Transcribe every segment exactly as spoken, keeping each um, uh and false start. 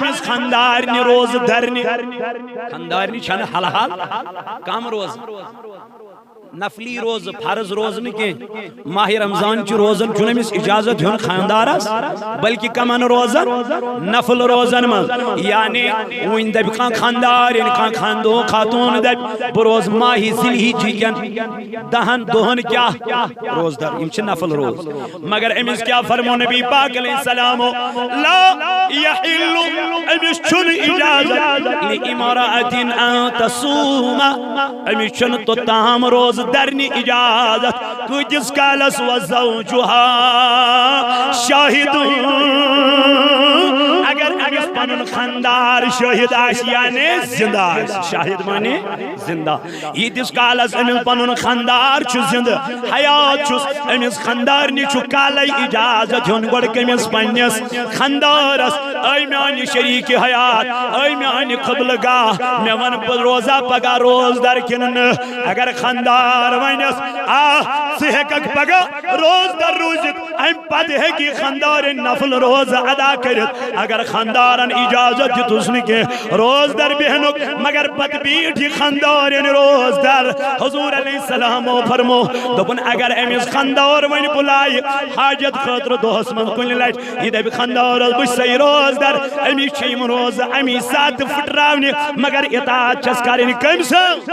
أمِس خانٛدارنہِ روزٕ درنہِ۔ خانٛدارنہِ چھنہٕ حلال کم روزٕ، نفلی روزٕ، فرض روزٕ نہٕ کینٛہہ۔ ماہِ رمضان چہِ روزن چھُنہٕ أمِس اجازت ہیوٚن خانٛدارس، بلکہِ کمن روزن؟ نفل روزن منٛز۔ یعنی وۄنۍ دپہِ کانٛہہ خانٛدارِنۍ، کانٛہہ خاندو خاتوٗن دپہِ، بہٕ روزٕ ماہِ ذی الحجہ کٮ۪ن دہن دۄہن کیٛاہ؟ روزدار۔ یِم چھِ نفل روز۔ مگر أمِس کیٛاہ فرمو نبی پاک علیہ السلامو؟ لا یحل، أمِس چھُنہٕ اجازت، لامرأة ان تصوم، أمِس چھُنہٕ توٚتام روزٕ درنہِ اجازت، کۭتِس کالس؟ وزوجها شاہد، اگر أمِس پنُن خانٛدار شاہد آسہِ، یعنی زندہ آسہِ، شاہد معنی زندہ۔ ییٖتِس کالس أمِس پنُن خانٛدار چھُ زِندٕ، حیات چھُس، أمِس خانٛدارنہِ چھُ کالے اجازت ہیوٚن گۄڈٕ کٔمِس؟ پننِس خانٛدارس۔ اے میانہِ شریٖکہِ حیات، اے میانہِ قبلہٕ گاہ، مےٚ وَن، بہٕ روزا پگاہ روزدر کِنہٕ نہٕ؟ اگر خانٛدار ونٮ۪س، آ، ژٕ ہیٚککھ پگاہ روزدر روٗزِتھ، امہِ پتہٕ ہیٚکہِ خانٛدارِنۍ نفل روزٕ ادا کٔرِتھ۔ اگر خانٛدارن اجازت دیُتُس نہٕ کینٛہہ روزدر بیہنُک، مگر پتہٕ بیٖٹھ یہِ خانٛدارِنۍ روزدر۔ حضور علیہ السلامو فرمو، دوٚپُن، اگر أمِس خانٛدار وۄنۍ بُلایہِ حاجت خٲطرٕ دۄہس منٛز کُنہِ لٹہِ، یہِ دپہِ خانٛدارس، بہٕ چھسے روزدر، أمِس چھِ یِم روزٕ امی ساتہٕ پھٕٹراونہِ، مگر اطاعت چھس کرٕنۍ کٔمۍ سٕنٛز؟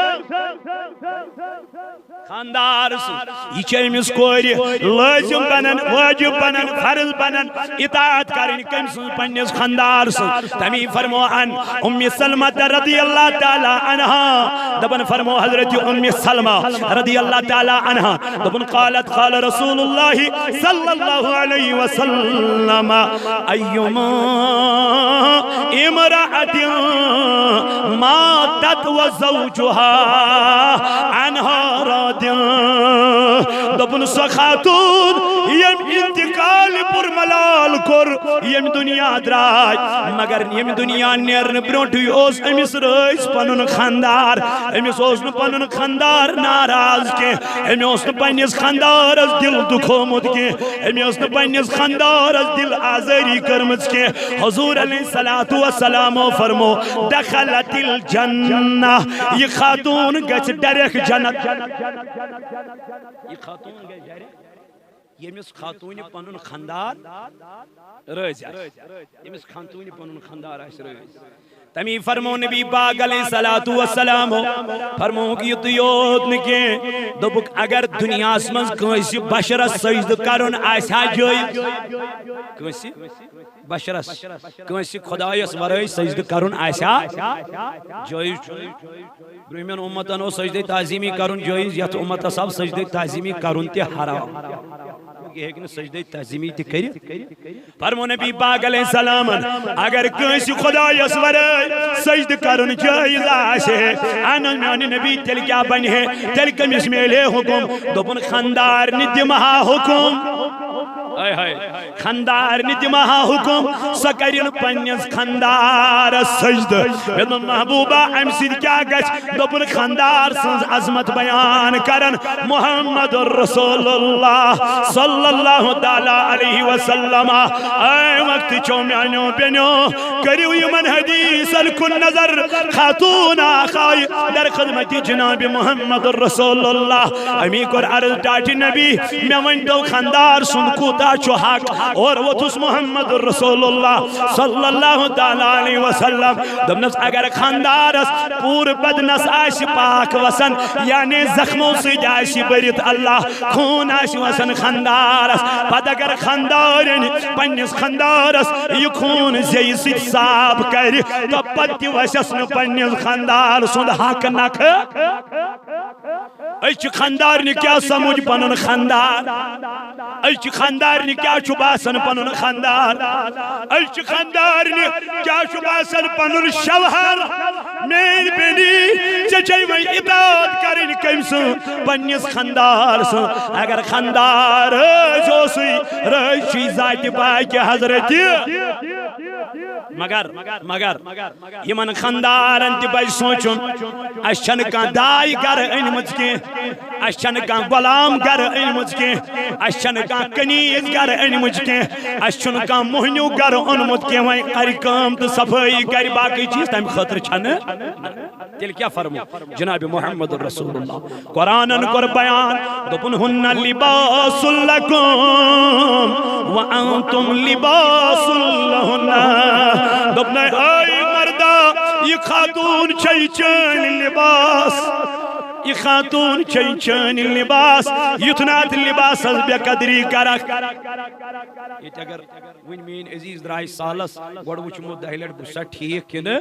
خانٛدار سٕنٛز۔ یہِ چھِ أمِس کورِ لٲزِم بنان، واجب بنان، فرض بنان اطاعت کرٕنۍ کٔمۍ سٕنٛز؟ پننِس خانٛدار سٕنٛز۔ تمی فرمو عن ام سلمہ رضی اللہ تعالی عنہا، دپان فرمو حضرت ام سلمہ رضی اللہ تعالی عنہا، دپان قالت قال رسول اللہ صلی اللہ علیہ وسلم، ایما امرأة ماتت وزوجها عنها راض۔ دوٚپُن، سۄ خاتوٗن ییٚمۍ انتقال پُر ملال کوٚر، ییٚمہِ دُنیا درٛاے، مگر ییٚمہِ دُنیا نیرنہٕ برونٛٹھٕے اوس أمِس رٲضۍ پنُن خانٛدار، أمِس اوس نہٕ پنُن خانٛدار ناراض کینٛہہ، أمۍ اوس نہٕ پننِس خانٛدارس دِل دُکھومُت کینٛہہ، أمۍ ٲس نہٕ پننِس خانٛدارس دِل آزٲری کٔرمٕژ کینٛہہ۔ حضور علیہ الصلوۃ والسلامو فرمو، دخلت الجنہ، یہِ خاتوٗن گژھِ ڈائریکٹ جنت۔ یہِ خاتوٗن گژھِ ڈائریکٹ، ییٚمِس خاتوٗنہِ پنُن خانٛدار رٲضۍ آسہِ، ییٚمِس خاتوٗنہِ پنُن خانٛدار آسہِ رٲضۍ۔ تمی فرمو نبی پاک علیہ الصلوۃ والسلام، فرمووُکھ یُتُے یوت نہٕ کینٛہہ، دوٚپُکھ اگر دُنیاہَس منٛز کٲنٛسہِ بشرس سجدٕ کرُن آسہِ ہا جٲیز، کٲنٛسہِ بشرس، کٲنٛسہِ خدایس ورٲے سجدٕ کرُن آسہِ ہا جٲیز چھُنہٕ۔ برٛونٛہمٮ۪ن اُمتن اوس سجدے تعظیمی کرُن جٲیز، یتھ اُمتس آو سجدے تعظیمی کرُن تہِ حرام۔ یہِ ہیٚکہِ نہٕ سجدے تعظیمی تہِ کٔرِتھ۔ فرمو نبی پاک علیہ السلامن، اگر کٲنٛسہِ خدایس ورٲے سجدٕ کرُن جٲیز آسہِ ہے، اہن حظ میانہِ نبی، تیٚلہِ کیٛاہ بنہِ ہے؟ تیٚلہِ کٔمِس میلہِ ہے حُکم؟ دوٚپُن، خانٛدارنہِ دِمہٕ ہا حُکم۔ ہاے ہاے۔ خانٛدارنہِ دِمہٕ ہا حُکم، سۄ کَرِ نہٕ پنٛنِس خانٛدارَس سجدٕ۔ مےٚ دوٚپ، محبوبہ، اَمہِ سۭتۍ کیٛاہ گژھِ؟ دوٚپُن، خانٛدار سٕنٛز عظمت بیان کَرَن محمد رسول اللہ صلی اللہ تعالیٰ علیہ وسلم۔ اے وقت چھو میٛانیو بیٚنیو، کٔرِو یِمَن حدیثن کُن نظر۔ خاتوٗن اکھ آیہِ در خدمت جناب محمد رسول اللہ۔ امی کوٚر عرض، ٹاٹھہِ نبی، مےٚ ؤنۍ تو خانٛدار سُنٛد کوٗتاہ چھُ حق؟ اورٕ ووٚتھُس محمد رسول اللہ صلی اللہ تعالیٰ علیہ وسلم۔ دوٚپنَس، اگر خانٛدارَس پوٗرٕ بدنَس آسہِ پاک وَسان، یعنی زخمو سۭتۍ آسہِ بٔرِتھ اللہ، خوٗن آسہِ وَسان خانٛدارَس، پَتہٕ اگر خانٛدارٮ۪ن پنٛنِس خانٛدارَس یہِ خوٗن زیٚیہِ سۭتۍ صاف کَرِ، تہٕ پَتہٕ تہِ وَسٮ۪س نہٕ پنٛنِس خانٛدار سُنٛد حق نَکھٕ۔ أزچہِ خانٛدارنہِ کیٛاہ سمجھ پنُن خانٛدار؟ أزچہِ خانٛدارنہِ کیٛاہ چھُ باسان پنُن خانٛدار؟ أزچہِ خانٛدارنہِ کیٛاہ چھُ باسان پنُن شوہر؟ میٛٲنۍ بیٚنی، ژےٚ چھے وۄنۍ اطاعت کرٕنۍ کٔمۍ سٕنٛز؟ پننِس خانٛدار سٕنٛز۔ اگر خانٛدار رٲضۍ اوسُے، رٲضۍ چھُے ذاتِ پاکہِ حضرتِ۔ مگر، مگر یِمن خاندارن تہِ پزِ سونٛچُن، اسہِ چھنہٕ کانٛہہ داے گرٕ أنمٕژ کینٛہہ، اسہِ چھنہٕ کانٛہہ غلام گرٕ أنمٕژ کینٛہہ، اسہِ چھنہٕ کانٛہہ کنیز گرٕ أنمٕژ کینٛہہ، اسہِ چھُنہٕ کانٛہہ مۄہنیو گرٕ اوٚنمُت کینٛہہ۔ وۄنۍ کرِ کٲم تہٕ صفٲیی کرِ، باقٕے چیٖز تمہِ خٲطرٕ چھنہٕ۔ تیٚلہِ کیٛاہ فرمو جناب محمد رسول اللہ؟ قرآنن کوٚر بیان، دوٚپُن، "ہن لباس لکم وانتم لباس لہن۔" دوٚپنَے، اے مردا، یہِ خاتوٗن چھے چٲنۍ لباس، یہِ خاتوٗن چھے چٲنۍ لباس، یُتھ نہٕ اتھ لباسس بے قدری کرکھ۔ ییٚتہِ اگر وٕنۍ میٲنۍ عزیز درٛاے سالس، گۄڈٕ وٕچھمو دہہِ لٹہِ بہٕ چھُسا ٹھیٖک کِنہٕ،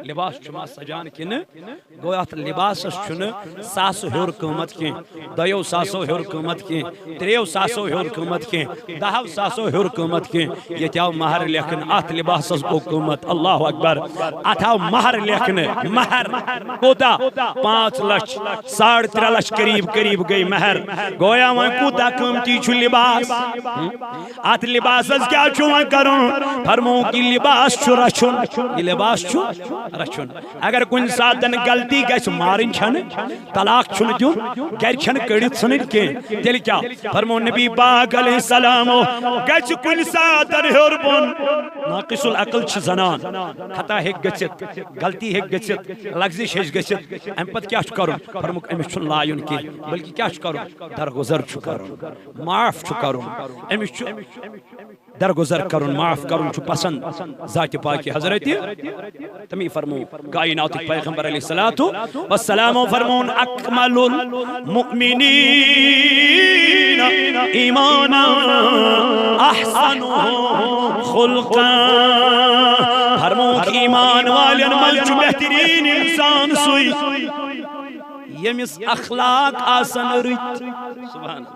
لباس چھُما سجان کِنہٕ۔ گوٚو اتھ لباسس چھُنہٕ ساسہٕ ہیوٚر قۭمتھ کینٛہہ، دۄیو ساسو ہیوٚر قۭمتھ کینٛہہ، ترٛیٚیو ساسو ہیوٚر قۭمتھ کینٛہہ، دہو ساسو ہیوٚر قۭمتھ کینٛہہ۔ ییٚتہِ آو مہر لیکھنہٕ، اتھ لباسس گوٚو قۭمتھ۔ اللہ اکبر۔ اتھ آو مہر لیکھنہٕ۔ مہر کوٗتاہ؟ پانٛژھ لچھ، ساڑ ترٛےٚ لچھ قریب قریب گٔے مہر۔ گویا وۄنۍ کوٗتاہ قۭمتی چھُ لباس؟ اتھ لباسس کیٛاہ چھُ وۄنۍ کرُن؟ فرمووُکھ، یہِ لباس چھُ رچھُن، یہِ لباس چھُ رچھُن۔ اگر کُنہِ ساتن غلطی گژھِ، مارٕنۍ چھنہٕ، طلاق چھُنہٕ دیُن، گرِ چھنہٕ کٔڑِتھ ژھٕنٕنۍ کینٛہہ، تیٚلہِ کیٛاہ؟ فرموو نبی پاک علیہ السلامو، گژھِ کُنہِ ساتن ہیوٚر بۄن، ناقص العقل چھِ زنان، خطا ہیٚکہِ گٔژھِتھ، غلطی ہیٚکہِ گٔژھِتھ، لغزش ہیٚکہِ گٔژھِتھ، امہِ پتہٕ کیٛاہ چھُ کرُن؟ فرمووُکھ، أمِس چھُنہٕ لایُن کینٛہہ، بلکہِ کیٛاہ چھُ کرُن؟ درگُزر چھُ کرُن، معاف چھُ کرُن، أمِس چھُ درگُزر کرُن، معاف کرُن چھُ پسند ذاتِ پاکِ حضرتِ۔ تمی فرمو کائناتٕکۍ پیغمبر علیہ الصلوۃ والسلام فرمون، اکمل المؤمنین ایمانا احسنهم خلقا۔ فرمووُکھ، ایمان والٮ۪ن منٛز چھُ بہتریٖن انسان سُے، ییٚمِس اخلاق آسن رٕتۍ۔ سبحان اللہ۔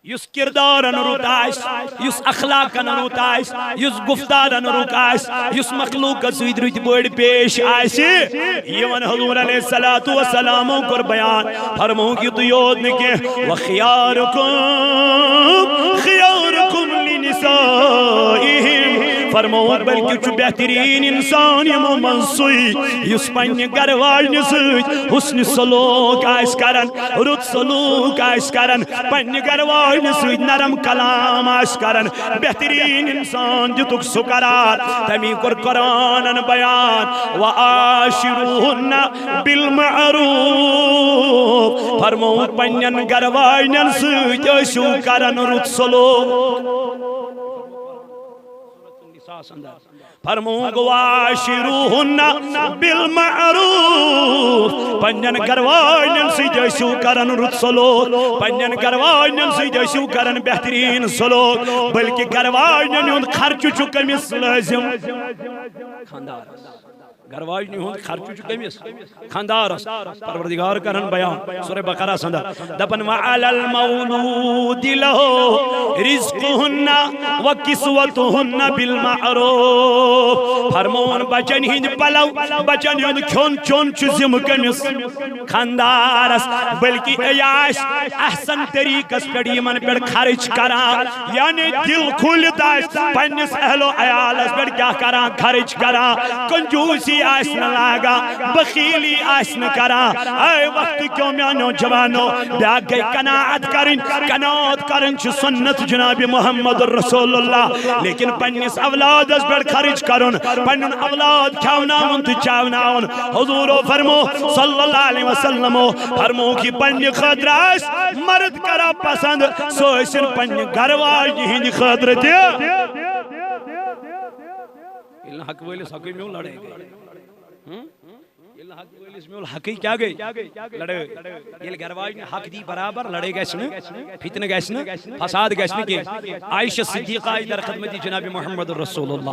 یُس کردارن رُت آسہِ، یُس اخلاقن رُت آسہِ، یُس گفتارن رُت آسہِ، یُس مخلوقس سۭتۍ رٕتۍ پٲٹھۍ پیش آسہِ، یِمن حضور علیہ الصلوۃ والسلامو کوٚر بیان، فرمووُکھ، یُتُے یوت نہٕ کینٛہہ، وخیارکم خیارکم لنسائہم، فرمووُکھ، بلکہِ چھُ بہتریٖن انسان یِمو منٛز سُے، یُس پننہِ گرٕ واجنہِ سۭتۍ حسن سلوک آسہِ کران، رُت سلوک آسہِ کران، پننہِ گرٕ واجنہِ سۭتۍ نرم کلام آسہِ کران، بہتریٖن انسان دِتُکھ سُہ قرار۔ تمی کوٚر قرآنن بیان، "وعاشروہن بالمعروف"، فرمووُکھ، پننٮ۪ن گرٕ واجنٮ۪ن سۭتۍ ٲسِو کران رُت سلوک۔ فرمووُکھ، "وعاشروہن بالمعروف"، پننٮ۪ن گرٕ واجنٮ۪ن سۭتۍ ٲسِو کران رُت سلوک، پننٮ۪ن گرٕ واجنٮ۪ن سۭتۍ ٲسِو کران بہتریٖن سلوک، بلکہِ گرٕ واجنٮ۪ن ہُنٛد خرچہٕ چھُ کٔمِس لٲزِم؟ خانٛدارس۔ گرٕ واجنہِ ہُنٛد خرچہٕ چھُ کٔمِس؟ خانٛدارس۔ پروردگار کرن بیان سورہ بقرہ اندر، دپن، "وعلی المولود لہ رزقہن و کسوتہن بالمعروف"۔ فرمون، بچن ہٕنٛدۍ پلو، بچن ہُنٛد کھیوٚن چیوٚن چھُ ذمہٕ کٔمِس؟ خانٛدارس۔ بلکہِ یہِ آسہِ احسن طریقس پٮ۪ٹھ یِمن پٮ۪ٹھ خرچ کران، یعنی دل کھوٗلِتھ آسہِ پننِس اہل و عیالس پٮ۪ٹھ کیٛاہ کران؟ خرچ کران۔ کنجوسی آسہِ نہٕ لاگان، بخیلی آسہِ نہٕ کران۔ اے وقت کیو میانیو جوانو، بیاکھ گٔے قناعت کرٕنۍ۔ قناعت کرٕنۍ چھِ سنت جناب محمد رسول اللہ، لیکن پننِس اولادس پٮ۪ٹھ خرچ کرُن، پنُن اولاد کھیاوناوُن تہٕ چاوناوُن۔ حضورو فرمو صلی اللہ علیہ وسلمو فرمو کہ پننہِ خٲطرٕ آسہِ مرد کران پسند، سُہ ٲسِن پننہِ گرٕ واجنہِ ہٕنٛدِ خٲطرٕ تہِ۔ ییٚلہِ نہٕ حق وٲلِس حقٕے میوٗل، لڑٲے گٔے۔ ہم؟ ییٚلہِ نہٕ حق وٲلِس میوٗل حقٕے، کیٛاہ گٔے؟ لڑٲے۔ ییٚلہِ گرٕ واجنہِ حق دی برابر، لڑٲے گژھِ نہٕ، فتنہٕ گژھِ نہٕ، فساد گژھِ نہٕ کینٛہہ۔ عائشہ صدیقہ آیہِ در خدمت جناب محمد رسول اللہ۔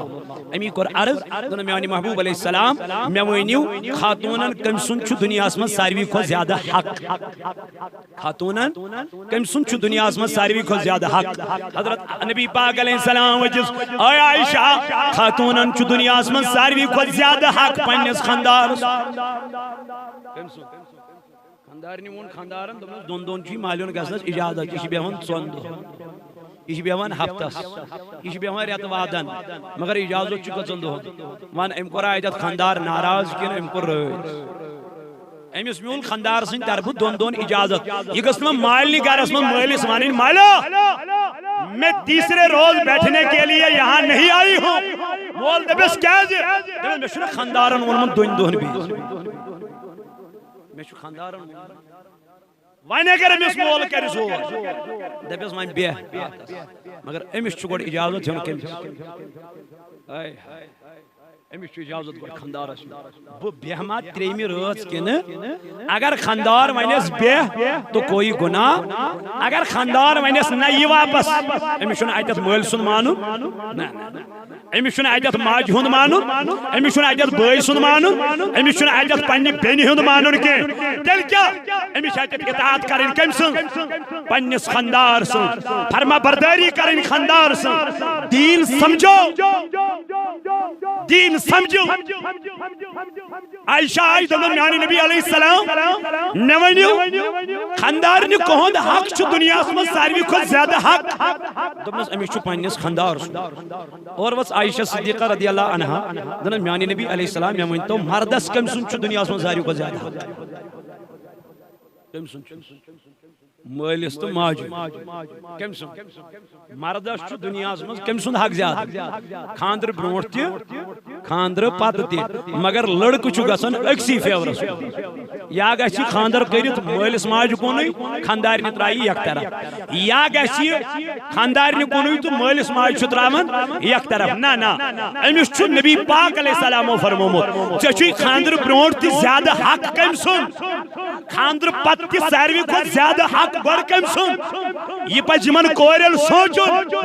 امی کوٚر عرض، دوٚپُن، میانہِ محبوب علیہ السلام، مےٚ ؤنِو، خاتوٗنن کٔمۍ سُنٛد چھُ دُنیاہس منٛز ساروی کھۄتہٕ زیادٕ حق؟ خاتوٗنن کٔمۍ سُنٛد چھُ دُنیاہس منٛز ساروی کھۄتہٕ زیادٕ حق؟ حضرت نبی پاک علیہ السلام ؤجِس، اے عائشہ، خاتوٗنن چھُ دُنیاہس منٛز ساروی کھۄتہٕ زیادٕ حق پننِس خانٛدارس۔ کٔمۍ سُنٛد؟ خانٛدارنہِ ووٚن خانٛدارن، دوٚپنس، دۄن دۄہن چھُ یہِ مالیُن گژھنس اجازت، یہِ چھُ بیٚہوان ژۄن دۄہن۔ یہِ چھُ بیٚہوان ہفتس، یہِ چھُ بیٚہوان رٮ۪تہٕ وادن، مگر اجازت چھُ کٔژن دۄہن؟ وَن، أمۍ کوٚر اَتٮ۪تھ خانٛدار ناراض کِنہٕ أمۍ کوٚر رٲضۍ؟ أمِس میوٗل خانٛدار سٕنٛدِ طرفہٕ دۄن دۄہن اجازت۔ یہِ گٔژھ نہٕ وۄنۍ مالنہِ گرس منٛز مٲلِس وَنٕنۍ، "مالو، میں تیسرے روز بیٹھنے کے لیے یہاں نہیں آئی ہوں۔" مول دَپٮ۪س، "کیٛازِ؟" دَپٮ۪س، "مےٚ چھُنہٕ خانٛدارن ووٚنمُت دۄنہِ دۄہن بیٚیہِ۔ مےٚ چھُ خانٛدارن ووٚنمُت۔" وۄنۍ اگر أمِس مول کرِ زور، دَپٮ۪س، "وۄنۍ بیٚہہ۔" مگر أمِس چھُ گۄڈٕ اجازت ہیوٚن کٔمِس؟ ہاے ہاے۔ أمِس چھُ اجازت گۄڈٕ خانٛدارس۔ بہٕ بیٚہمہٕ ترٛیٚیِمہِ رٲژ کِنہٕ؟ اگر خانٛدار ونٮ۪س، "بیٚہہ"، تو کوئی گناہ۔ اگر خانٛدار ونٮ۪س، "نہ، یہِ واپس"، أمِس چھُنہٕ اتٮ۪تھ مٲلۍ سُنٛد مانُن۔ نہ، نہ، نہ۔ أمِس چھُنہٕ اتٮ۪تھ ماجہِ ہُنٛد مانُن، أمِس چھُنہٕ اتٮ۪تھ بٲے سُنٛد مانُن، أمِس چھُنہٕ اتٮ۪تھ پننہِ بیٚنہِ ہُنٛد مانُن کینٛہہ۔ تیٚلہِ کیٛاہ؟ أمِس چھِ اتٮ۪تھ اطاعت کرٕنۍ کٔمۍ سٕنٛز؟ پننِس خانٛدار سٕنٛز۔ فرما بردٲری کرٕنۍ خانٛدار سٕنٛز۔ دیٖن سمجھو، دیٖن سمجھو۔ عائشہ آئی، دوٚپُن، "میانہِ نبی علیہ السلام، مےٚ ؤنِو، خانٛدارنہِ کُہُنٛد حق چھُ دُنیاہس منٛز ساروی کھۄتہٕ زیادٕ حق؟" دوٚپنَس، "أمِس چھُ پننِس خانٛدار سُنٛد۔" اور ؤژھ عائشہ صدیقہ رضی اللہ عنہا، دوٚپنَس، "میانہِ نبی علیہ السلام، مےٚ ؤنۍ تو، مردس کٔمۍ سُنٛد چھُ دُنیاہس منٛز ساروی کھۄتہٕ زیادٕ حق؟" کٔمۍ سُنٛد چھُ؟ مٲلِس تہٕ ماجہِ۔ کٔمۍ سُنٛد؟ مردس چھُ دُنیاہس منٛز کٔمۍ سُنٛد حق زیادٕ؟ خانٛدرٕ برونٛٹھ تہِ، خانٛدرٕ پتہٕ تہِ۔ مگر لڑکہٕ چھُ گژھان أکسٕے فیورس کُن۔ یا گژھِ خانٛدر کٔرِتھ مٲلِس ماجہِ کُنُے، خانٛدارنہِ ترٛایہِ یک طرف۔ یا گژھِ خانٛدارنہِ کُنُے تہٕ مٲلِس ماجہِ چھُ ترٛاوان یک طرف۔ نہ، نہ، أمِس چھُ نبی پاک علیہ السلامو فرمومُت، "ژےٚ چھُے خانٛدرٕ برونٛٹھ تہِ زیادٕ حق کٔمۍ سُنٛد؟" خانٛدرٕ پتہٕ تہِ ساروی کھۄتہٕ زیادٕ حق گۄڈٕ کٔمۍ سُنٛد؟ یہِ پزِ یِمن کورٮ۪ن سونٛچُن،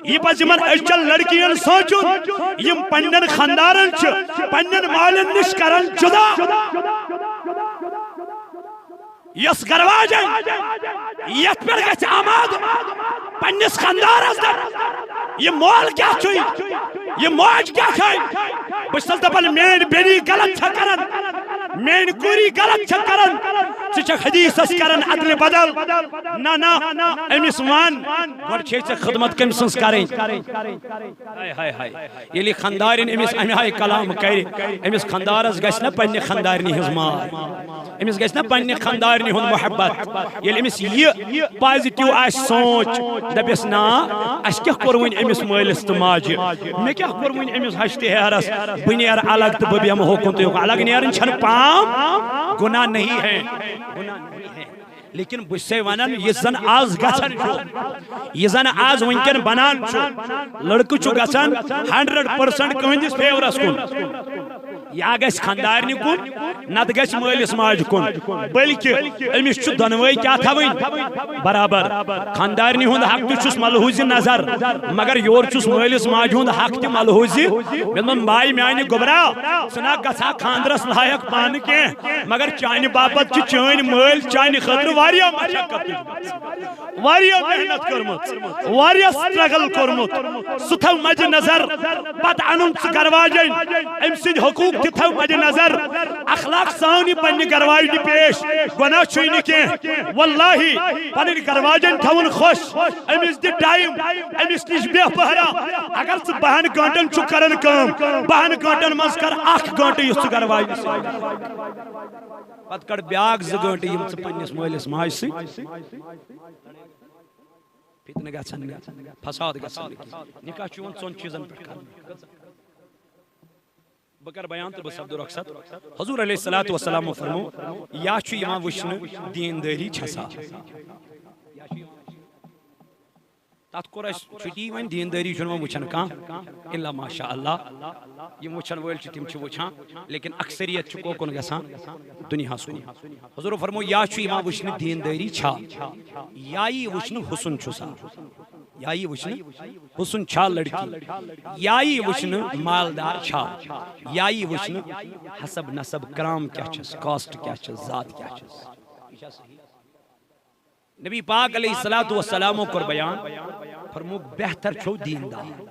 یہِ پزِ یِمن أزچٮ۪ن لڑکِین سونٛچُن، یِم پننٮ۪ن خانٛدارن چھِ پننٮ۪ن مالٮ۪ن نِش کران جدا۔ یۄس گرواجن یتھ پٮ۪ٹھ گژھِ آماد پننِس خانٛدارس دپہِ، یہِ مول کیٛاہ چھُے، یہِ موج کیٛاہ چھے؟ بہٕ چھَس دپان، میٲنۍ بیٚنی غلط چھےٚ کران، میٲنۍ کوٗری غلط چھےٚ کران، ژٕ چھَکھ حدیثس کران ادلہِ بدل۔ نہ، نہ، أمِس وَن، گۄڈٕ چھے ژےٚ خدمت کٔمۍ سٕنٛز کرٕنۍ۔ ہاے، ہاے، ہاے۔ ییٚلہِ خانٛدارِنۍ أمِس اَمہِ آیہِ کلام کرِ، أمِس خانٛدارس گژھِ نہ پننہِ خانٛدارنہِ ہٕنٛز ماے، أمِس گژھِ نہ پننہِ خانٛدارنہِ ہُنٛد محبت۔ ییٚلہِ أمِس یہِ پازیٹیو آسہِ سونٛچ، دپٮ۪س، "نا، اَسہِ کیٛاہ کوٚر وۄنۍ أمِس مٲلِس تہٕ ماجہِ؟ مےٚ کیٛاہ کوٚر وۄنۍ أمِس ہشتہِ ہیرس؟ بہٕ نیرٕ الگ تہٕ بہٕ بیٚہمہٕ ہوکُن تہٕ یوکُن۔" الگ نیرٕنۍ چھَنہٕ پام، گناہ نہیں ہے، گناہ نہیں ہے۔ لیکن بہٕ چھُسے ونان، یہِ زن آز گژھان چھُ، یہِ زن آز وٕنکٮ۪ن بنان چھُ، لڑکہٕ چھُ گژھان ہنڈریڈ پرسنٹ کٕہٕنٛدِس فیورس کُن۔ یا گژھِ خانٛدارنہِ کُن، نتہٕ گژھِ مٲلِس ماجہِ کُن، بلکہِ أمِس چھُ دۄنوَے کیٛاہ تھاوٕنۍ؟ برابر۔ خانٛدارنہِ ہُنٛد حق تہِ چھُس ملحوظ نظر، مگر یورٕ چھُس مٲلِس ماجہِ ہُنٛد حق تہِ ملحوظ۔ مےٚ دوٚپُن، ماے میانہِ گوٚبرا، ژٕ نہ گژھکھ خانٛدرس لایق پانہٕ کینٛہہ، مگر چانہِ باپتھ چھِ چٲنۍ مٲلۍ چانہِ خٲطرٕ واریاہ مشقت تُجمٕژ، واریاہ محنت کٔرمٕژ، واریاہ سٹرگل کوٚرمُت۔ سُہ تھاو مدِ نظر، پتہٕ انُن ژٕ گرواجن، أمۍ سٕنٛدۍ حقوٗق تہِ تھاو مدِ نظر۔ اخلاق سان یہِ پننہِ گرواجنہِ پیش، گۄناہ چھُے نہٕ کینٛہہ۔ واللہ، پنٕنۍ گرواجن تھاوُن خۄش، أمِس دِ ٹایم، أمِس نِش بیٚہہ پہرا۔ اگر ژٕ بہن گٲنٛٹن چھُکھ کران کٲم، بہن گٲنٛٹن منٛز کر اکھ گٲنٛٹہٕ یُس ژٕ گرواجنہِ سۭتۍ۔ پتہٕ کڑ بیاکھ زٕ گٲنٛٹہٕ یِم ژٕ پننِس مٲلِس ماجہِ سۭتۍ۔ فتنہٕ گژھن نہٕ، فساد گژھن نہٕ کینٛہہ۔ نکاح چھُ یِوان ژۄن چیٖزن پٮ۪ٹھ کرنہٕ۔ بہٕ کرٕ بیان تہٕ بہٕ سپدٕ رۄخصت۔ حضور علیہ الصلوۃ والسلامو فرمو، یا چھُ یِوان وٕچھنہٕ دیٖندٲری چھےٚ سا۔ تتھ کوٚر اَسہِ چھُٹی، وۄنۍ دیٖندٲری چھُنہٕ وۄنۍ وٕچھان کانٛہہ، الا ماشاء اللہ۔ یِم وٕچھن وٲلۍ چھِ، تِم چھِ وٕچھان، لیکن اکثریت چھِ کوکُن گژھان؟ دُنیاہس کُن۔ حضورو فرمو، یا چھُ یِوان وٕچھنہٕ دیٖندٲری چھا، یا یی وٕچھنہٕ حُسن چھُ سا، یا یی وٕچھنہٕ حُسن چھا لڑکی، یا یی وٕچھنہٕ مالدار چھا، یا یی وٕچھنہٕ حسب نسب، کرام کیٛاہ چھس، کاسٹ کیٛاہ چھس، ذات کیٛاہ چھس۔ نبی پاک علیہ الصلوۃ والسلامو کوٚر بیان، فرمووُکھ، بہتر چھو دیٖندار۔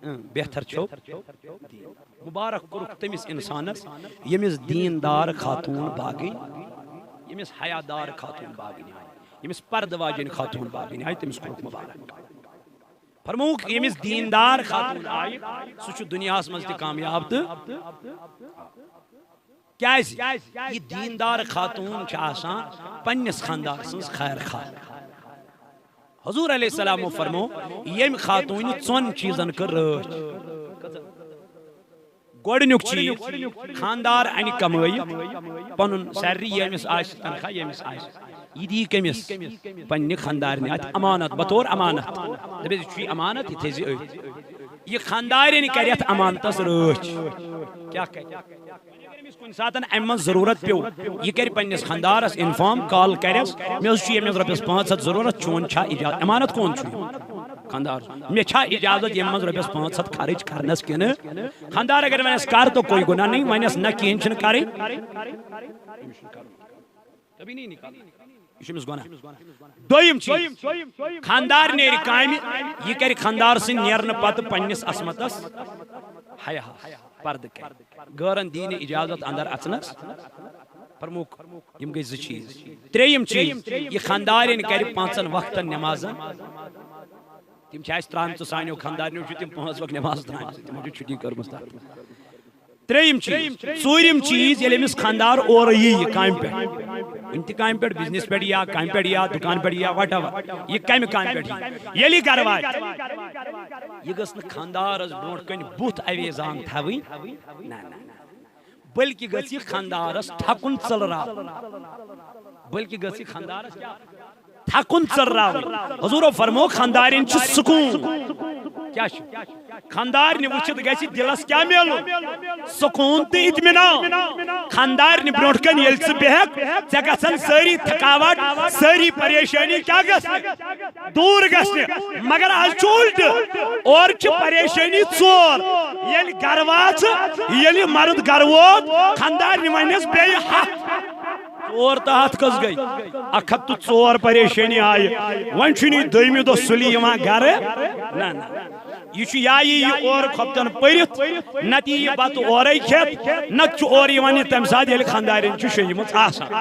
اۭں، بہتر چھو دیٖن۔ مبارک کوٚرُکھ تٔمِس اِنسانس، ییٚمِس دیٖندار خاتوٗن باگٕنۍ، ییٚمِس حیا دار خاتوٗن باگٕنۍ آیہِ، ییٚمِس پردٕ واجیٚنۍ خاتوٗن باگٕنۍ آیہِ، تٔمِس کوٚرُکھ مبارک۔ فرمووُکھ، ییٚمِس دیٖندار خاتوٗن آیہِ، سُہ چھُ دُنیاہَس منٛز تہِ کامیاب۔ تہٕ کیٛازِ؟ یہِ دیٖندار خاتوٗن چھِ آسان پننِس خانٛدار سٕنٛز خیر خواہ۔ حضور علیہ السلامو فرمو، ییٚمہِ خاتوٗنہِ ژۄن چیٖزن کٔر رٲچھ۔ گۄڈٕنیُک چیٖز، خانٛدار اَنہِ کمٲیِتھ پنُن سیلری، ییٚمِس آسہِ تنخواہ، ییٚمِس آسہِ، یہِ دِیہِ کٔمِس؟ پننہِ خانٛدارنہِ اَتھِ امانت، بطور امانت۔ دَپٮ۪س، یہِ چھُے امانت، یہِ تھٲیزِ أتھۍ۔ یہِ خانٛدارِنۍ کرِ اَتھ امانتس رٲچھ۔ کیٛاہ کرِ؟ اگر أمِس کُنہِ ساتن امہِ منٛز ضروٗرت پیوٚو، یہِ کرِ پننِس خانٛدارس انفارم، کال کرٮ۪س، مےٚ حظ چھُ ییٚمہِ منٛز رۄپیس پانٛژھ ہتھ ضروٗرت، چون چھا اجازت؟ امانت کون چھُ؟ خانٛدار۔ مےٚ چھا اجازت ییٚمہِ منٛز رۄپیس پانٛژھ ہتھ خرٕچ کرنس کِنہٕ؟ خانٛدار اگر ونٮ۪س کر تو کوئی گناہ نہیں، ونٮ۪س نہ کِہیٖنۍ چھُنہٕ کرٕنۍ۔ کبھی نہیں نکالنا۔ یہِ چھُ أمِس گۄناہ۔ دوٚیِم چیٖز، خانٛدار نیرِ کامہِ، یہِ کرِ خانٛدار سٕنٛدِ نیرنہٕ پتہٕ پننِس عصمتس حیا، پردٕ کرِ، غٲرن دی نہٕ اجازت اندر اژنس۔ فرمووُکھ، یِم گٔے زٕ چیٖز۔ ترٛیٚیِم چیٖز، یہِ خانٛدارِنۍ کرِ پانٛژن وقتن نمازن۔ تِم چھِ اَسہِ ترٛامژٕ، سانیو خانٛدارنیو چھِ تِم پانٛژھ وقت نماز ترٛامژٕ، تِمو چھِ چھُٹی کٔرمٕژ تتھ۔ ترٛیٚیِم چیٖز، ژوٗرِم چیٖز، ییٚلہِ أمِس خانٛدار اورٕ یی یہِ کامہِ پٮ۪ٹھ، کُنہِ تہِ کامہِ پٮ۪ٹھ، بزنس پٮ۪ٹھ یا کامہِ پٮ۪ٹھ یا دُکان پٮ۪ٹھ یا whatever، یہِ کمہِ کامہِ پٮ۪ٹھ یی، ییٚلہِ یہِ گرٕ واتہِ، یہِ گٔژھ نہٕ خانٛدارس برونٛٹھ کنہِ بُتھ اویزان تھاوٕنۍ، نہ، نہ، نہ۔ بلکہِ گٔژھ یہِ خانٛدارس تھکُن ژٔلراوُن، بلکہِ گٔژھ یہِ خانٛدارس کیٛاہ؟ تھکُن ژٔلراوُن۔ حضورو فرمو، خانٛدارِنۍ چھِ سکوٗن۔ کیٛاہ چھُ؟ خانٛدارنہِ وٕچھِتھ گژھِ دِلس کیٛاہ میلُن؟ سکوٗن تہٕ اطمینان۔ خانٛدارنہِ برونٛٹھ کنہِ ییٚلہِ ژٕ بیٚہکھ، ژےٚ گژھن سٲری تھکاوٹ، سٲری پریشٲنی کیٛاہ گژھِ؟ دوٗر گژھِ۔ مگر از چھُ الٹہٕ، اورٕ چھِ پریشٲنی ژور۔ ییٚلہِ گرٕ واژ، ییٚلہِ مرد گرٕ ووت، خانٛدارنہِ ونٮ۪س بیٚیہِ ہتھ۔ ژور تہٕ ہتھ کٔژ گٔے؟ اکھ ہتھ تہٕ ژور پریشٲنی آیہِ۔ وۄنۍ چھُنہٕ یہِ دوٚیمہِ دۄہ سُلہِ یِوان گرٕ۔ نہ، نہ۔ یہِ چھُ یا یی یہِ اورٕ خۄفتن پٔرِتھ، نتہٕ یی یہِ بتہٕ اورَے کھٮ۪تھ، نتہٕ چھُ اورٕ یِوان یہِ تَمہِ ساتہٕ، ییٚلہِ خانٛدارِنۍ چھُ شۄنٛگمٕژ آسان۔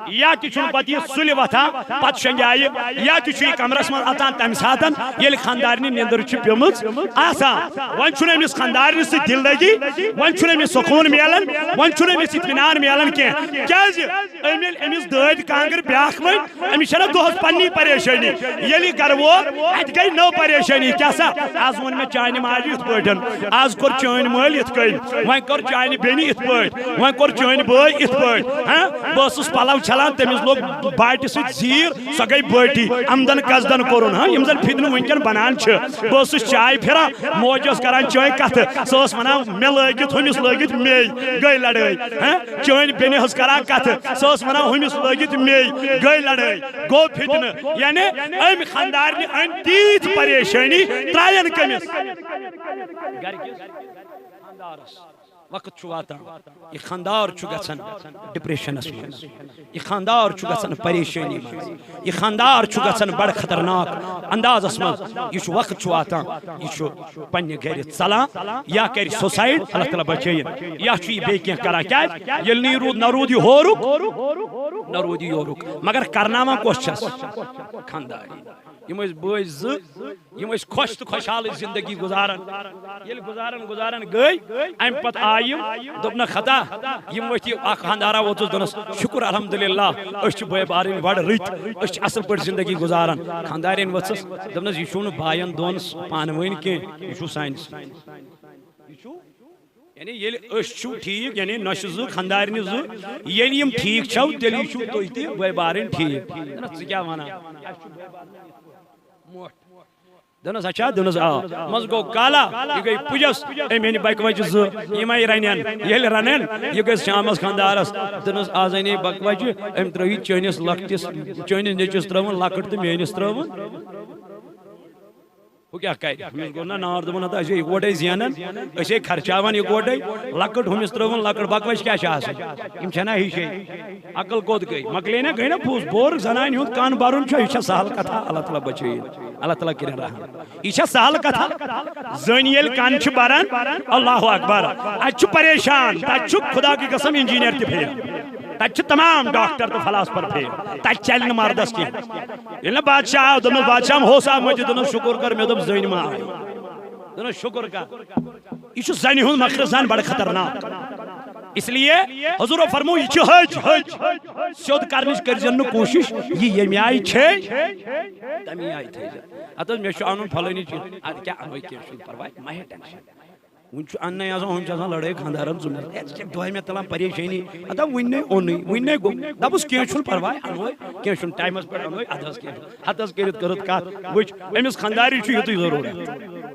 یا تہِ چھُنہٕ پتہٕ یہِ سُلہِ وۄتھان، پتہٕ شۄنٛگہِ یہِ، یا تہِ چھُ یہِ کمرس منٛز اژان تَمہِ ساتہٕ، ییٚلہِ خانٛدارنہِ نیٚنٛدٕر چھِ پیٚمٕژ آسان۔ وۄنۍ چھُنہٕ أمِس خانٛدارنہِ سۭتۍ دِل لگی، وۄنۍ چھُنہٕ أمِس سکوٗن میلان، وۄنۍ چھُنہٕ أمِس اطمینان میلان کینٛہہ۔ کیٛازِ؟ أمۍ ییٚلہِ أمِس دٲدۍ کانٛگٕر بیٛاکھ ؤنۍ، أمِس چھَنہ دۄہَس پنٛنی پریشٲنی۔ ییٚلہِ یہِ گَرٕ ووت، اَتہِ گٔے نٔو پریشٲنی۔ کیٛاہ سا؟ آز ووٚن مےٚ چانہِ ماجہِ یِتھ پٲٹھۍ، آز کوٚر چٲنۍ مٲلۍ یِتھ کٔنۍ، وۄنۍ کوٚر چانہِ بیٚنہِ یِتھ پٲٹھۍ، وۄنۍ کوٚر چٲنۍ بٲے یِتھ پٲٹھۍ۔ ہاں، بہٕ ٲسٕس پَلَو چھَلان، تٔمِس لوٚگ باٹہِ سۭتۍ زیٖر، سۄ گٔے بٲٹی، آمدن کزدن کوٚرُن۔ ہاں، یِم زَن فِتنہٕ وٕنکٮ۪ن بَنان چھِ۔ بہٕ اوسُس چاے پھِران، موج ٲس کَران چٲنۍ کَتھٕ، سۄ ٲس وَنان، مےٚ لٲگِتھ، ہُمِس لٲگِتھ مے، گٔے لڑٲے۔ ہاں؟ چٲنۍ بیٚنہِ ہٕنٛز کران کتھٕ، سۄ ٲس ونان، ہُمِس لٲگِتھ مے، گٔے لڑٲے، گوٚو فتنہٕ۔ یعنی أمۍ خانٛدارنہِ أنۍ تیٖژ پریشٲنی، ترٛایَن کٔمِس؟ گرِکِس خانٛدارس۔ وقت چھُ واتان، یہِ خانٛدار چھُ گژھان ڈپریشنس منٛز، یہِ خانٛدار چھُ گژھان پریشٲنی منٛز، یہِ خانٛدار چھُ گژھان بڑٕ خطرناک اندازس منٛز۔ یہِ چھُ، وقت چھُ واتان، یہِ چھُ پننہِ گرِ ژلان، یا کرِ سوسائیڈ، اللہ تعالیٰ بچٲیِن، یا چھُ یہِ بیٚیہِ کینٛہہ کران۔ کیٛازِ؟ ییٚلہِ نہٕ یہِ روٗد، نہ روٗد یہِ ہورُک، نہ روٗد یہِ یورُک، مگر کرناوان کۄس چھَس؟ خانٛداری۔ یِم ٲسۍ بٲے زٕ، یِم ٲسۍ خۄش تہٕ خۄشحالٕچ زندگی گُزاران۔ ییٚلہِ گُزاران گُزاران گٔے، اَمہِ پتہٕ آیہِ یِم، دوٚپنَکھ، ہتا، یِم ؤتھۍ، یہِ اکھ خانٛدارا ووتُس، دوٚپنَس، شُکُر الحمدللہ، أسۍ چھِ بٲے بارٕنۍ بڑٕ رٕتۍ، أسۍ چھِ اَصٕل پٲٹھۍ زندگی گُزاران۔ خانٛدارِنۍ ؤژھٕس، دوٚپنَس، یہِ چھُو نہٕ بایَن دۄن پانہٕ ؤنۍ کینٛہہ، یہِ چھُو سانہِ سۭتۍ۔ یہِ چھُو، یعنی ییٚلہِ أسۍ چھِو ٹھیٖک، یعنی نۄشہِ زٕ، خانٛدارنہِ زٕ، ییٚلہِ یِم ٹھیٖک چھَو، تیٚلی چھِو تُہۍ تہِ بٲے بارٕنۍ ٹھیٖک۔ دوٚپنَس، ژٕ کیٛاہ وَنان؟ اَسہِ چھُ بٲے بارٕنۍ موٹھ۔ دوٚپنَس، اچھا، دوٚپنَس، آ۔ منٛزٕ گوٚو کالا، یہِ گٔے پُجَس، أمۍ أنۍ بَکہِ وَچہِ زٕ، یِمَے رَنن۔ ییٚلہِ رَنن، یہِ گٔژھ شامَس خانٛدارَس۔ دوٚپنَس، آز اَنے بَکہِ وَچہِ، أمۍ ترٛٲوِتھ چٲنِس لۄکٹِس، چٲنِس نیٚچوِس ترٛٲوٕن لۄکٕٹ تہٕ میٛٲنِس ترٛٲوٕن۔ ہُہ کیٛاہ کرِ؟ ہُمِس گوٚو نہ نار، دوٚپُن، ہتا، أسۍ ہے یِکوَٹَے زینان، أسۍ ہے خرچاوان یِکوَٹَے، لۄکٕٹ ہُمِس ترٛٲوٕن لۄکٕٹ، بَکوَچہِ کیٛاہ چھِ آسان؟ یِم چھَنا ہِشے؟ عقل کوٚت گٔے؟ مۄکلے نہ، گٔے نہ پھوٗس؟ بور زنانہِ ہُنٛد کَن بَرُن چھُ، یہِ چھا سہل کَتھا؟ اللہ تعالیٰ بچٲیِن، اللہ تعالیٰ کٔرِن رحم۔ یہِ چھا سہل کَتھا؟ زٔنۍ ییٚلہِ کَن چھِ بَران، اللہ اکبر، اَتہِ چھُ پریشان، تَتہِ چھُ خدا کی قسم انجینئر تہِ فیل۔ تتہِ چھِ تمام ڈاکٹر تہٕ فلاسفر فیل۔ تتہِ چلہِ نہٕ مردس کینٛہہ۔ ییٚلہِ نہٕ بادشاہ آو، دوٚپنس، بادشاہ، ہوسا مٔنٛزِ، دوٚپنس، شُکر کر، مےٚ دوٚپ زٔنۍ ما آیہِ۔ دوٚپنس، شُکر کر۔ یہِ چھُ زنہِ ہُنٛد مکر زن بڑٕ خطرناک۔ اس لیے حضورو فرمو، یہِ چھُ حج، حج۔ سیوٚد کرنٕچ کٔرۍزٮ۪ن نہٕ کوٗشش، یہِ ییٚمہِ آیہِ چھے، تَمی آیہِ تھٲیزٮ۪ن۔ ہتہٕ حظ، مےٚ چھُ اَنُن فلٲنی چیٖز۔ اَدٕ کیٛاہ اَنوے، کینٛہہ چھُنہٕ پرواے، مہ ہے ٹٮ۪نشن۔ وُنہِ چھُ اَننَے آسان، ہُم چھِ آسان لڑٲے خانٛدارن ژٕ مےٚ۔ ہے، ژٕ کیٛاہ دۄہے مےٚ تُلان پریشٲنی؟ ہتا وُنہِ نے اوٚنُے، وُنہِ نے گوٚو۔ دَپُس، کینٛہہ چھُنہٕ پرواے، اَنوے، کینٛہہ چھُنہٕ، ٹایمَس پٮ۪ٹھ اَنوے، اَدٕ حظ کینٛہہ چھُنہٕ۔ ہَتہٕ حظ کٔرِتھ کٔرٕتھ کَتھ۔ وٕچھ، أمِس خانٛدارِ چھُ یُتُے ضروٗرت۔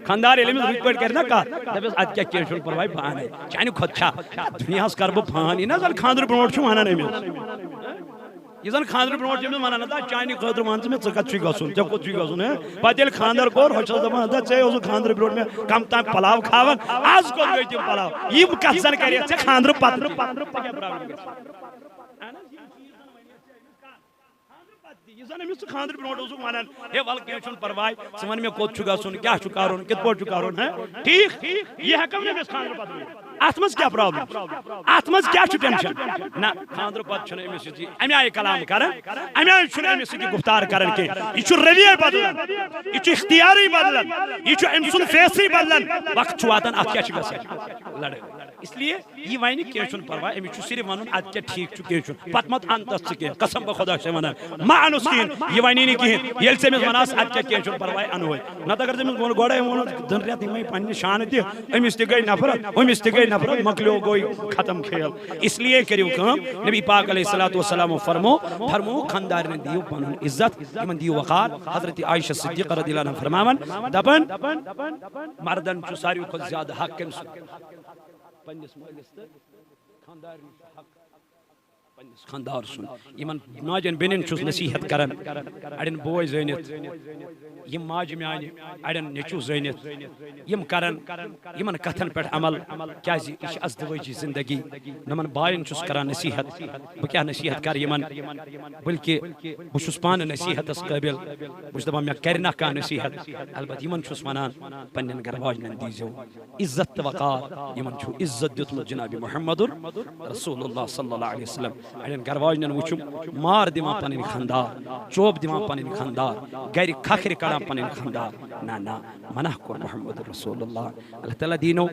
خانٛدار ییٚلہِ أمِس رٕتۍ پٲٹھۍ کَرِ نا کَتھ، دَپٮ۪س، اَدٕ کیٛاہ، کینٛہہ چھُنہٕ پرواے، بہٕ اَنَے۔ چانہِ کھۄتہٕ چھا؟ دُنیاہَس کَرٕ بہٕ پان، یہِ نہ زَن خانٛدرٕ برونٛٹھ چھُ وَنان أمِس۔ یہِ زن خانٛدرٕ برونٛٹھ چھِ أمِس ونان، "نہ، چانہِ خٲطرٕ وَن ژٕ مےٚ، ژٕ کَتھ چھُے گژھُن؟ ژےٚ کوٚت چھُے گژھُن، ہے؟" پتہٕ ییٚلہِ خانٛدر کوٚر، ہۄ چھَس دَپان، "ہتا، ژےٚ اوسُکھ خانٛدرٕ برونٛٹھ مےٚ کم تام پلاو کھاوان، از کوٚت گٔے تِم پلاو؟" یِم کَتھ زن کَرِ ژےٚ خانٛدرٕ پتہٕ۔ یہِ زن أمِس ژٕ خانٛدرٕ برونٛٹھ اوسُکھ ونان، "ہے، وَلہٕ، کینٛہہ چھُنہٕ پرواے، ژٕ وَن مےٚ کوٚت چھُ گژھُن، کیٛاہ چھُ کَرُن، کِتھ پٲٹھۍ چھُ کَرُن، ہے؟" ٹھیٖک؟ یہِ ہٮ۪کو نہٕ أمِس خانٛدرٕ پتہٕ ؤنِتھ۔ اتھ منٛز کیٛاہ پرابلم چھِ؟ اتھ منٛز کیٛاہ چھُ ٹینشن؟ نہ، خانٛدرٕ پتہٕ چھُنہٕ أمِس یہِ چیٖز، امہِ آیہِ کلام کران، امہِ آیہِ چھُنہٕ أمِس یہِ گفتار کران کینٛہہ۔ یہِ چھُ رویے بدلان، یہِ چھُ اختیارٕے بدلان، یہِ چھُ أمۍ سُنٛد فیسٕے بدلان۔ وقت چھُ واتان، اتھ کیٛاہ چھِ گژھان؟ لڑٲے۔ اس لیے یہِ ونہِ کینٛہہ چھُنہٕ پرواے، أمِس چھُ صرف ونُن اتہِ کیٛاہ ٹھیٖک چھُ، کینٛہہ چھُنہٕ۔ پتہٕ مت ان تس ژٕ کینٛہہ، قسم بہٕ خۄدا چھُسے ونان، مہ انُس کِہیٖنۍ، یہِ ونی نہٕ کِہیٖنۍ۔ ییٚلہِ ژےٚ أمِس ونس اتہِ کیٛاہ کینٛہہ چھُنہٕ پرواے، انہوے۔ نتہٕ اگر ژےٚ أمِس ووٚن گۄڈے، ووٚنُس دۄن رٮ۪تن یِمے پننہِ شانہٕ تہِ، أمِس تہِ گٔے نفرت، أمِس تہِ گٔے نفرت، مۄکلیو گوٚو ختم کھیل۔ اس لیے کٔرِو کٲم، نبی پاک علیہ الصلوۃ والسلام فرمو، فرمو خاندارنہِ دِیِو پنُن عزت، یِمن دِیِو وقار۔ حضرت عائشہ صدیقہ رضی اللہ عنہا فرماوان، دپان، مردن چھُ ساروی کھۄتہٕ زیادٕ حق کٔمۍ سُنٛد؟ پننِس مٲلِس تہٕ خاندارنہِ چھُ حق پننِس خاندار سُنٛد۔ یِمن ماجن بیٚنٮ۪ن چھُس نصیحت کران، اڑٮ۪ن بوے زٲنِتھ، یِم ماجہِ میانہِ اڑٮ۪ن نیٚچوٗ زٲنِتھ، یِم کرن، یِمن کتھن پٮ۪ٹھ عمل، کیازِ یہِ چھِ ازدوٲجی زندگی۔ نہٕ یِمن باین چھُس کران نصیحت، بہٕ کیٛاہ نصیحت کرٕ یِمن، بلکہِ بہٕ چھُس پانہٕ نصیحتس قٲبل۔ بہٕ چھُس دپان، مےٚ کرِ نہ کانٛہہ نصیحت، البتہٕ یِمن چھُس ونان، پننٮ۪ن گرٕ واجنٮ۪ن دیٖزیو عزت تہٕ وقار۔ یِمن چھُ عزت دیُتمُت جناب محمد رسول اللہ صلی اللہ علیہ وسلم۔ اڑٮ۪ن گرٕ واجنٮ۪ن وٕچھُم مار دِوان پنٕنۍ خاندار، چوب دِوان پنٕنۍ خاندار، گرِ کھکھرِ کڑان پنٕنۍ خاندار۔ نہ، نہ، منع کوٚر محمد رسول اللہ۔ اللہ تعالیٰ دیٖنو،